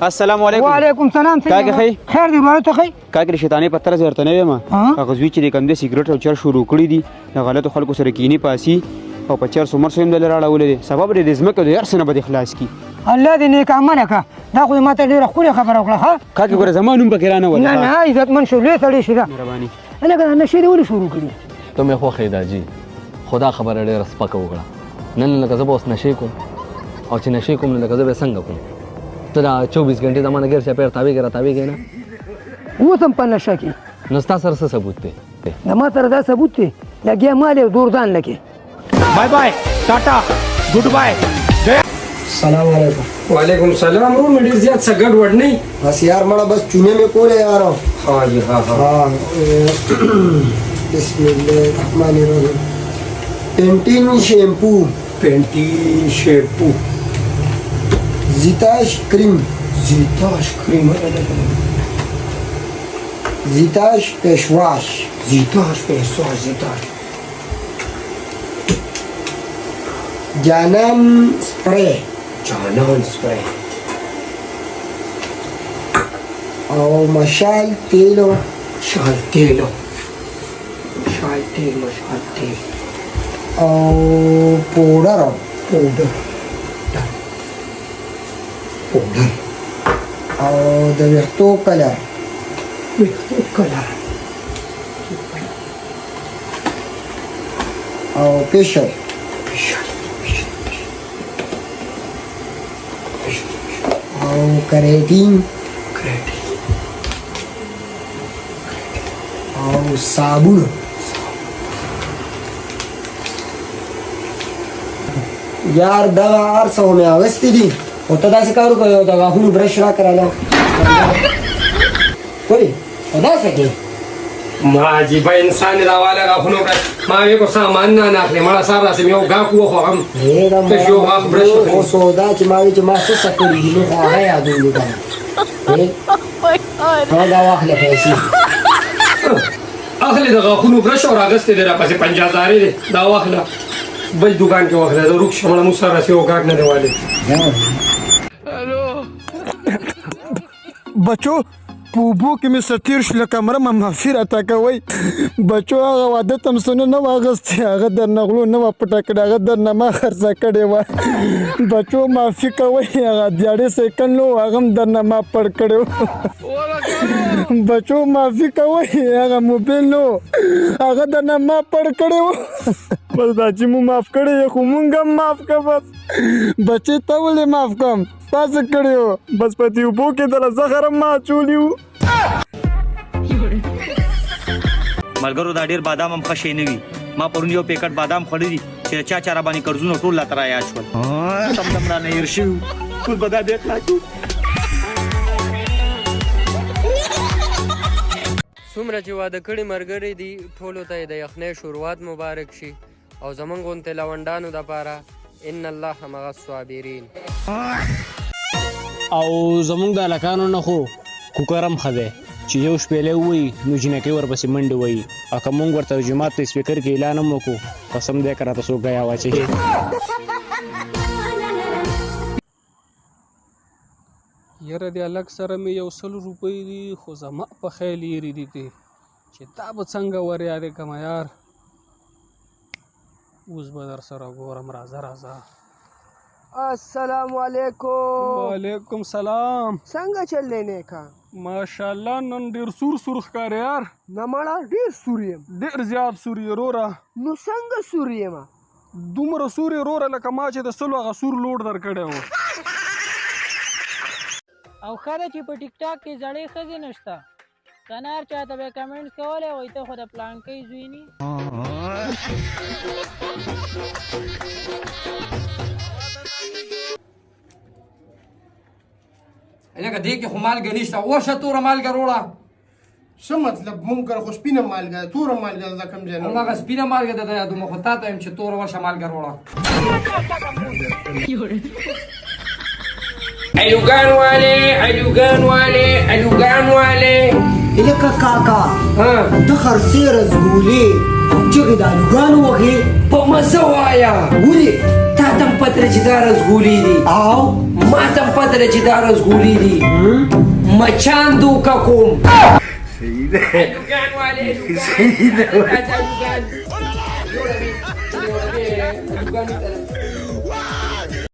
السلام علیکم. وعلیکم سلام. کاکې ښه؟ خیر دی وروره، ته ښه؟ کاکې شیطانې په طرز ورته نه وایم. ها؟ هغه زوی چې د کوم دی سګرټ او چرس شروع کړي دي، د غلطو خلکو سره کینی پاسي او په چرسو مرسو هم دله راړولی دی. سبب دې د ځمکې د هر څه نه به دې خلاص کړي. الله دې نیک عمله کړه، دا خو دې ماته ډېره ښکلې خبره وکړه. ښه کاکې ګوره، زما نوم پکې رانه ولې. نه نه، عزتمن شو، لوی سړی شو. دا مهرباني. لکه دا نشې دې ولې شروع کړي؟ ته مې خوښ یې دا جي، خو دا خبره ډېره سپکه وکړه نن. لکه زه به اوس نشې کوم، او چې نشې کوم نو لکه زه به څنګه کوم؟ ته دا 24 ګنټې زما نه ګر چاپېر تاوېږې را تاوېږې نه. اوس هم په نشه کې؟ نو ستا سره څه ثبوت دی؟ د ما سره دا ثبوت دی، لګیا مال یې دور ځان لګې. Bye bye, tata, good bye. سلام علیکم. وعلیکم سلام. ورور مې، ډېر زیات څه ګډ وډ نه؟ بس یار مړه، بس چونه مې کولې یار. ها جی، ها ها. ها، بسم الله الرحمن الرحیم. پینټین شیمپو. پینټین شیمپو. زیتاش کریم. زیتاش کریم. زیتاش پیشواش. زیتاش پیسواش، زیتاش. جانان سپری. جانان سپری. او مشال تیلو. مشال تیلو، مشال تیل، مشال تیل. او پوډر. پوډر، پوډر. او د ویښتو کلر. ویښتو کلر. او فیشل. فیشل. او کریټین. کریټین. او صابون. یار دغه هر څه مې اغوستي دي، خو ته داسې کار وکړه، یو د غاښونو برش راکړه. ولې خو داسې کې؟ ما عجیبه انسان دی، دا واله غاښونو برش. ما وی کو سامان نه نه اخلي مړه، سار داسې مې یو غاښ وخو هم ته یو غاښ برش اخلي. خو سودا چې ما وی چې ما څه څه کړي دي، نو خو هغه یادولو که نه. ها، دا واخله پیسې. اخلي د غاښونو برش او راغستې دی راپسې 50 هزارې دی. دا واخله، بل دوکان کې واخله. زه روک شه مړه، موږ سره راسې یو غاښ نه دی والي. بچو، په اوبو کې مې ستیر شو لکه مرمه، معافي راته کوئ بچو. هغه واده ته مې څه نه وه اخیستې، هغه درنه غلو نه وه پټه کړې، هغه درنه ما خرڅه کړې وه. بچو معافي کوئ، هغه دیاړې سایکل نه و، هغه هم درنه ما پړ کړی و. بچو معافي کوئ، هغه موبایل نه و، هغه درنه ما پړ کړی و. بس دا چې مو معاف کړی یې، خو مونږ هم معاف کړه. بس بچې، ته ولې معاف کړم؟ تاسو کړی و، بس په دې اوبو کې دله زهر هم ما اچولي وو. ملګرو، دا ډیر بادام هم ښه شی نه وي. ما پرون یو پیکټ بادام خوړلي دي چې د چا چا راباندې قرضونه ټول راته را یاد شول، سم دم رانه هېر شوي وو. اوس به دا بیا خلاص. څومره چې واده کړي مرګري دي، ټولو ته یې د یخنۍ شروعات مبارک شي، او زمونږ غونتې لونډانو دپاره ان الله مع الصابرین. او زمونږ د هلکانو نه خو کوکر هم ښه دی چې یو شپېلی ووایي نو جینکۍ ورپسې منډې وهي، او که مونږ ورته جومات په سپیکر کې اعلان هم وکړو، قسم دی که راته څوک ګیا واچوي. یاره، د هلک سره مې 100 روپۍ دي، خو زما په خیال یېرې دي دي چې تا به څنګه وریادې کمه. یار، اوس به در سره ګورم، راځه راځه. السلام علیکم. وعلیکم سلام. څنګه چل دی نیکه؟ ماشاءالله، نن ډېر سور سور ښکارې یار. نه مړه، ډېر سور یم. ډېر زیات سور یې وروره. نو څنګه سور یم؟ دومره سور یې وروره لکه ما چې د 100 هغه سور لوډ درکړی و. او ښه ده چې په ټیک ټاک کې زړې ښځې نشته، که نه هر چاته به یې کمنټس کولی، وایي ته خو د پلانکۍ زوی نی. لکه دې کې خو مالګه نشته، وشه توره مالګه روړه. څه مطلب؟ مونږ کره خو سپینه مالګه ده، توره مالګه ده کوم ځای نه؟ هماغه سپینه مالګه ده یادوم، خو تا ته وایم چې توره وشه مالګه روړه. الوګان والے، الوګان والے، الوګان والے. لکه کاکا، ته خرڅې رسګولې، چغې د الوګانو وهې. په مزه وایه. ولې؟ تا ته هم پته ده چې دا رسګولې دي. او ما ته هم پته ده چې دا رسګولې دي. مچان دوکه کوم. صحیح ده، صحیح ده.